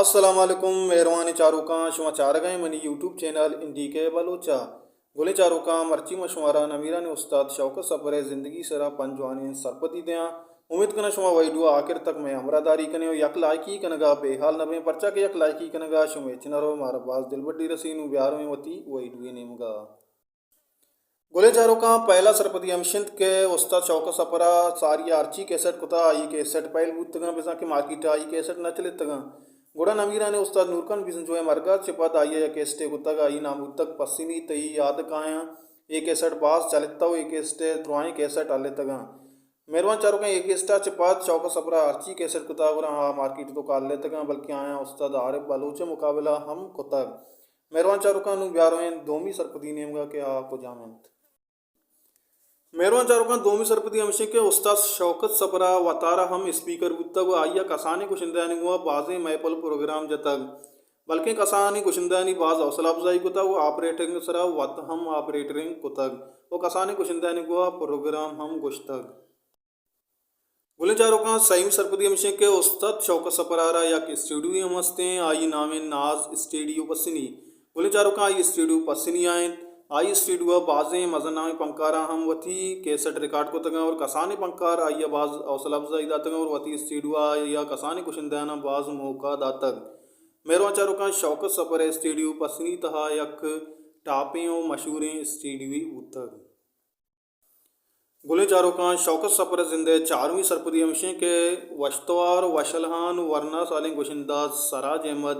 السلام علیکم، مہروانیں چاروکاں، شما چارگ ء منی یوٹیوب چینل این ڈی کے بلوچ ء۔ گلیں چاروکاں، مرچی ما شمارا نمیرانیں استاد شوکت سپر ء زندگی سرا پنچ جوانیں سرپدی دیاں۔ امیت کناں شما ویڈیو آخر تک مئے ہمراہ داری کنیں و یک لائکی کنگا بے حال نہ بیں، پرچا کہ یک لائکی کنگا شمئے چنرو مارا باز دلبڈی رسی۔ نوں بیارویں وتی ویڈیو نیمگا۔ گلیں چاروکاں، پہلا سرپدی ہمش انت کہ استاد شوکت سپر ء ساری ء ہرچی کیسٹ کتا، آئی کیسٹ پہل بوتگاں، بزاں کہ مارکیٹ ء آئی کیسٹ نہ چلتگاں۔ گڑا نمیرانیں استاد نورخان بزنجو ء مرگ ء چہ پد آئی ء یک کیسٹے کتگ، آئی نام بوتگ پسنی تئی یاد کایاں۔ اے کیسٹ باز چلتہ و اے کیسٹ ء درائیں کیسٹ ہلتگاں۔ مہروان چاروکاں، اے کیسٹ ء چہ پد شوکت سپر ء ہرچی کیسٹ کتا گڑا آ مارکیٹ ء توکا ہلتگاں، بلکیں آیاں استاد عارف بلوچ ء مقابلہ ہم کتگ۔ مہروان چاروکاں، نوں بیارویں دومی سرپدی نیمگا کہ آ کجام انت۔ مہروان چاروکاں، دومی سرپدی ہمش انت کہ استاد شوکت سپر ء وتارا ہم اسپیکر بوتگ و آئی ء کسانیں گشندہانی گوں بازیں محفل پروگرام جتگ، بلکیں کسانیں گشندہانی باز حوصلہ افزائی کتگ و آپریٹرنگ سرا وت ہم آپریٹرنگ کتگ و کسانیں گشندہانی گوں پروگرام ہم گشتگ۔ گلیں چاروکاں، سئیمی سرپدی ہمش انت کہ استاد شوکت سپر ء را یک اسٹوڈیوے ہم ہستیں، آئی نام انت ناز اسٹوڈیو پسنی۔ گلیں چاروکاں، آئی اسٹوڈیو پسنی ء انت۔ آئی اسٹوڈیو ء بازیں مزن نامیں پنکاراں ہم وتی کیسٹ ریکارڈ کتگاں اور کسانیں پنکار آئی ء باز حوصلہ افزائی داتگاں اور وتی اسٹوڈیو ء آئی ء کسانیں گشندہاناں باز موقع داتگ۔ مہروان چاروکاں، شوکت سپر ء اسٹوڈیو پسنی تہا یک ٹاپیں و مشہوریں اسٹوڈیوے بوتگ۔ گلیں چاروکاں، شوکت سپر ء زند ء چارمی سرپدی ہمش انت کہ وشتوار وشلہان ورنا سالیں گشندہ سراج احمد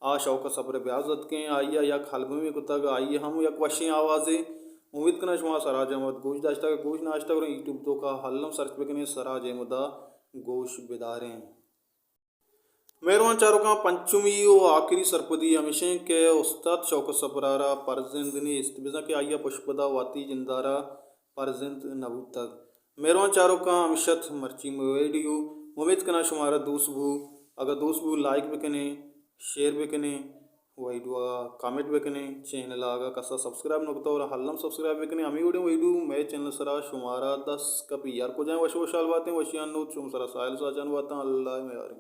آ شوکت سپر ء بیاز اتکیں، آئی ء یک البمے کتگ، آئی ء ہم یک وشیں آوازے۔ امیت کناں شما سراج احمد گوش داشتگ، گوش نہ داشتگ، گڑا یوٹیوب توکا الم سرچ بکنیں، سراج احمد ء گوش بداریں۔ مہروان چاروکاں، پنچمی و آخری سرپدی ہمیش انت کہ استاد شوکت سپر ء را پرزند نیست، بزاں کہ آئی ء پشپدا وتی جند ء را پرزند نہ بوتگ۔ مہروان چاروکاں، ہمیش ات مرچی مئے ویڈیو۔ امیت کناں شمارا دوست بو۔ اگاں دوست بو، لائک بکنیں، شیئر بکنیں، ویڈیو ء کمنٹ بکنیں۔ چینل ء اگاں کسا سبسکرائب نہ کتگ، گڑا الم سبسکرائب بکنیں۔ ہمے وڑیں ویڈیو مئے چینل سرا شمارا دست کپی۔ ہر کجائیں وش وشحال باتیں، وشیانی نود شما سرا ساہیل ساچان باتاں۔ اللہ ء میاریں۔